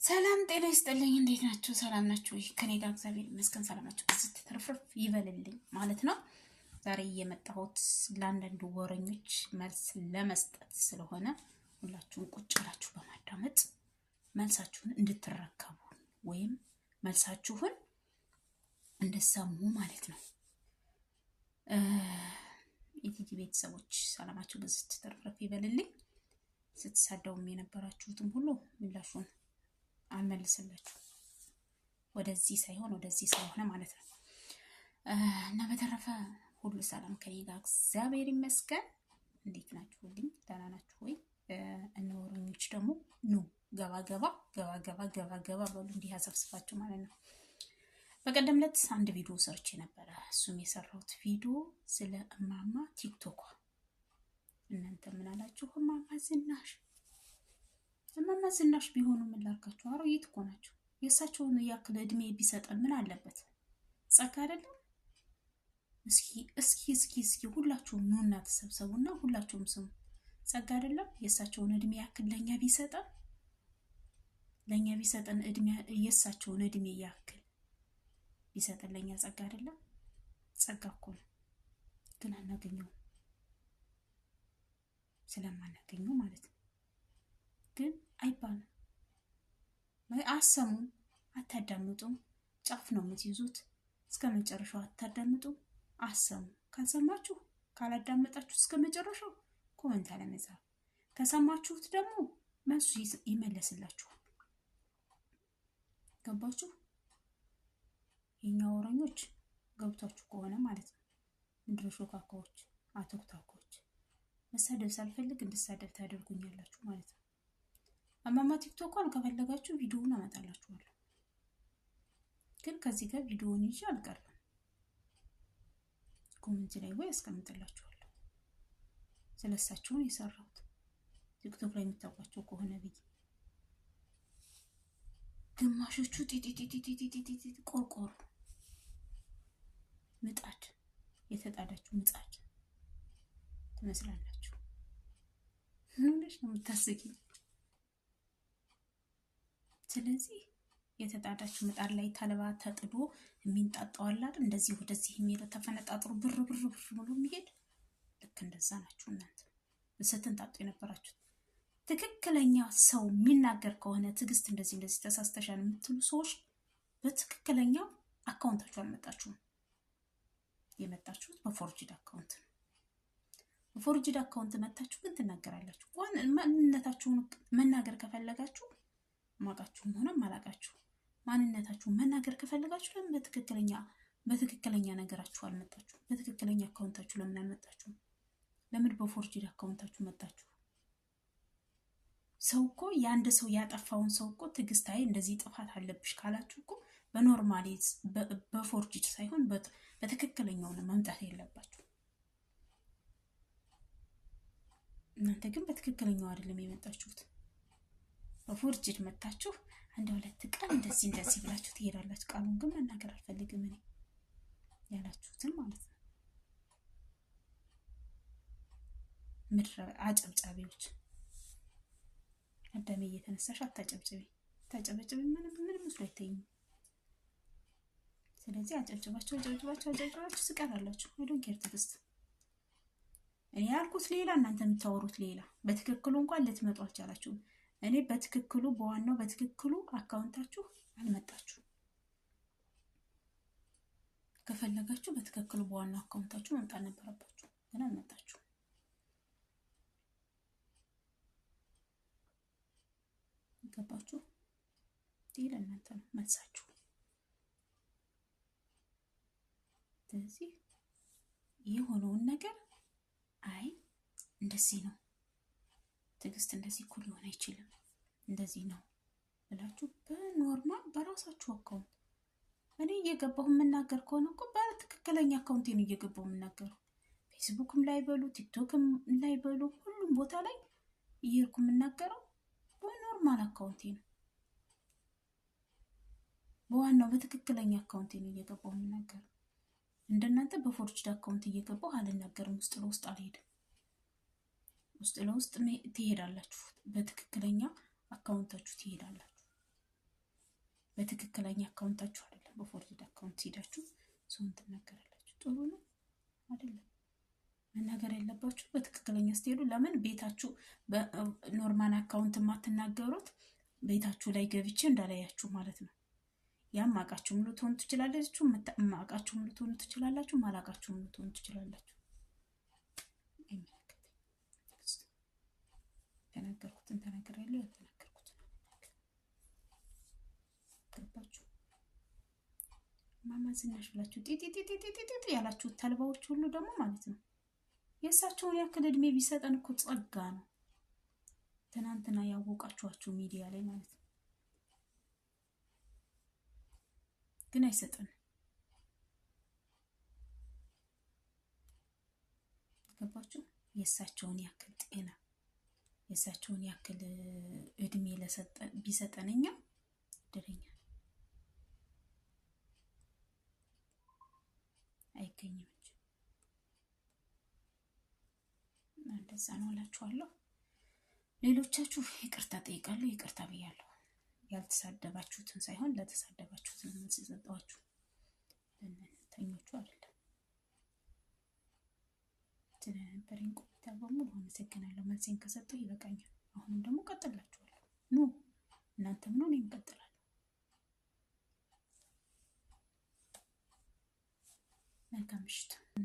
ሰላም ጤና ይስጥልኝ። እንዴት ናችሁ? ሰላም ናችሁ? ከኔ ጋር እግዚአብሔር ይመስገን ሰላም ናችሁ። ብዝት ትርፍርፍ ይበልልኝ ማለት ነው። ዛሬ የመጣሁት ለአንዳንድ ወረኞች መልስ ለመስጠት ስለሆነ ሁላችሁም ቁጭ ብላችሁ በማዳመጥ መልሳችሁን እንድትረከቡ ወይም መልሳችሁን እንድትሰሙ ማለት ነው። የቲጂ ቤተሰቦች ሰላማችሁ ብዝት ትርፍርፍ ይበልልኝ። ስትሳደቡም የነበራችሁትም ሁሉ ምላሹን አልመልስላችሁ ወደዚህ ሳይሆን ወደዚህ ስለሆነ ማለት ነው። እና በተረፈ ሁሉ ሰላም ከኔ ጋር እግዚአብሔር ይመስገን። እንዴት ናችሁልኝ? ደህና ናችሁ ወይ? እነ ወረኞች ደግሞ ኑ ገባ ገባ ገባ ገባ ገባ ገባ በሉ እንዲህ ያሰብስባችሁ ማለት ነው። በቀደም ዕለት አንድ ቪዲዮ ሰርቼ ነበረ። እሱም የሰራሁት ቪዲዮ ስለ እማማ ቲክቶኳ። እናንተ ምን አላችሁ? እማማ ዝናሽ እማማ ዝናሽ ቢሆኑ ምን ላድርጋችሁ? አሮጊት እኮ ናቸው። የእሳቸውን ያክል እድሜ ቢሰጠን ምን አለበት? ጸጋ አይደለም? እስኪ እስኪ እስኪ እስኪ ሁላችሁም ኑና ተሰብሰቡና ሁላችሁም ስሙ። ጸጋ አይደለም? የእሳቸውን እድሜ ያክል ለእኛ ቢሰጠን እድሜ የእሳቸውን እድሜ ያክል ቢሰጠን ለእኛ ጸጋ አይደለም? ጸጋ እኮ ነው፣ ግን አናገኘውም። ስለማናገኘው ማለት ነው። ግን አይባልም። አሰሙም፣ አታዳምጡም። ጫፍ ነው የምትይዙት። እስከ መጨረሻው አታዳምጡም፣ አሰሙ። ካልሰማችሁ ካላዳመጣችሁ እስከ መጨረሻው comment አለመጻፍ፣ ከሰማችሁት ደግሞ መልሱ ይመለስላችኋል። ገባችሁ? የኛ ወረኞች ገብቷችሁ ከሆነ ማለት ነው። ምድረ ሾካካዎች፣ አቶክታኮች መሳደብ ሳልፈልግ እንድሳደብ ታደርጉኛላችሁ ማለት ነው። እማማ ቲክቶኳን ከፈለጋችሁ ቪዲዮውን አመጣላችኋለሁ፣ ግን ከዚህ ጋር ቪዲዮውን ይዤ አልቀርብም። comment ላይ ወይ አስቀምጥላችኋለሁ። ስለሳቸውን የሰራሁት ቲክቶክ ላይ የምታውቋቸው ከሆነ ብዬ። ግማሾቹ ጢጢጢጢጢጢጢ ቆርቆሮ ምጣድ የተጣዳችሁ ምጣድ ትመስላላችሁ። ምን ሆነሽ ነው የምታስቂኝ? ስለዚህ የተጣዳችሁ ምጣድ ላይ ተልባ ተጥዶ የሚንጣጣው አለ አይደል? እንደዚህ ወደዚህ የሚሄደው ተፈነጣጥሮ ብር ብር ብር ብሎ የሚሄድ ልክ እንደዛ ናችሁ እናንተ ስትንጣጡ የነበራችሁት። ትክክለኛ ሰው የሚናገር ከሆነ ትዕግስት እንደዚህ እንደዚህ ተሳስተሻል የምትሉ ሰዎች በትክክለኛ account ኣችሁ አልመጣችሁም። የመጣችሁት በ forged account ነው። በ forged account መታችሁ ግን ትናገራላችሁ። ማንነታችሁን መናገር ከፈለጋችሁ ማቃችሁም ሆነ ማላቃችሁ ማንነታችሁን መናገር ከፈለጋችሁ ለምን በትክክለኛ ነገራችሁ አልመጣችሁም? በትክክለኛ account ኣችሁ ለምን አልመጣችሁም? ለምን በ forged account ኣችሁ መጣችሁ? ሰው እኮ የአንድ ሰው ያጠፋውን ሰው እኮ ትዕግስት አይ እንደዚህ ጥፋት አለብሽ ካላችሁ እኮ በ normally በ forged ሳይሆን በትክክለኛው ነው መምጣት የለባችሁ። እናንተ ግን በትክክለኛው አይደለም የመጣችሁት። በ forged መታችሁ አንድ ሁለት ቀን እንደዚህ እንደዚህ ብላችሁ ትሄዳላችሁ። ቃሉን ግን መናገር አልፈልግም እኔ ያላችሁትን ማለት ነው። ምድረ አጨብጫቢዎች፣ አዳሜ እየተነሳሽ አታጨብጭቢ። ታጨበጭቢ ምንም ምንም መስሎ አይታይም። ስለዚህ አጨብጭባችሁ አጨብጭባችሁ አጨብጭባችሁ ትቀራላችሁ። I don't care ትዕግስት። እኔ ያልኩት ሌላ፣ እናንተ የምታወሩት ሌላ። በትክክሉ እንኳን ልትመጡ አልቻላችሁም። እኔ በትክክሉ በዋናው በትክክሉ account ኣችሁ አልመጣችሁም። ከፈለጋችሁ በትክክሉ በዋናው account ኣችሁ መምጣት ነበረባችሁ፣ ግን አልመጣችሁም። ገባችሁ? ይህ ለእናንተ ነው መልሳችሁ። ስለዚህ የሆነውን ነገር አይ እንደዚህ ነው ትዕግስት፣ እንደዚህ እኮ ሊሆን አይችልም፣ እንደዚህ ነው ብላችሁ በ normal በራሳችሁ account እኔ እየገባሁ የምናገር ከሆነ እኮ በትክክለኛ account ኤ ነው እየገባሁ የምናገረው። ፌስቡክም ላይ በሉ ቲክቶክም ላይ በሉ ሁሉም ቦታ ላይ እየሄድኩ የምናገረው በ normal account ኤ ነው። በዋናው በትክክለኛ account ኤ ነው እየገባሁ የምናገረው። እንደናንተ በ forged account እየገባሁ አልናገርም። ውስጥ ለውስጥ አልሄድም። ውስጥ ለውስጥ ትሄዳላችሁ። በትክክለኛ account ኣችሁ ትሄዳላችሁ። በትክክለኛ account ኣችሁ አይደለም፣ በ forged account ሄዳችሁ ሰውን ትናገራላችሁ። ጥሩ ነው አይደለም? መናገር ያለባችሁ በትክክለኛ ስትሄዱ። ለምን ቤታችሁ በ normal account የማትናገሩት ቤታችሁ ላይ ገብቼ እንዳላያችሁ ማለት ነው። ያም አውቃችሁም ልትሆኑ ትችላላችሁ፣ አውቃችሁም ልትሆኑ ትችላላችሁ፣ ማላውቃችሁም ልትሆኑ ትችላላችሁ። አይመለከተኝም። ተናገርኩትን ተናግሬያለሁ፣ ያልተናገርኩትን ገባችሁ? እማማ ዝናሽ ብላችሁ ጢጢጢጢጢጢ ያላችሁት ተልባዎች ሁሉ ደግሞ ማለት ነው የእሳቸውን ያክል እድሜ ቢሰጠን እኮ ጸጋ ነው። ትናንትና ያወቃችኋቸው ሚዲያ ላይ ማለት ነው፣ ግን አይሰጠንም። ገባችሁ? የእሳቸውን ያክል ጤና የእሳቸውን ያክል እድሜ ቢሰጠን እኛ እድለኛ አይገኝም እንጂ እንደዛ ነው እላችኋለሁ። ሌሎቻችሁ ይቅርታ ጠይቃለሁ፣ ይቅርታ ብያለሁ። ያልተሳደባችሁትን ሳይሆን ለተሳደባችሁትን መልስ የሰጠኋችሁ ለእነተኞቹ አይደለም። ስለነበረኝ ቆይታ በሙሉ አመሰግናለሁ። መልሴን ከሰጠሁ ይበቃኛል። አሁንም ደግሞ ቀጥላችኋለሁ። ኑ እናንተም ኑ፣ እኔም እቀጥላለሁ። መልካም ምሽት።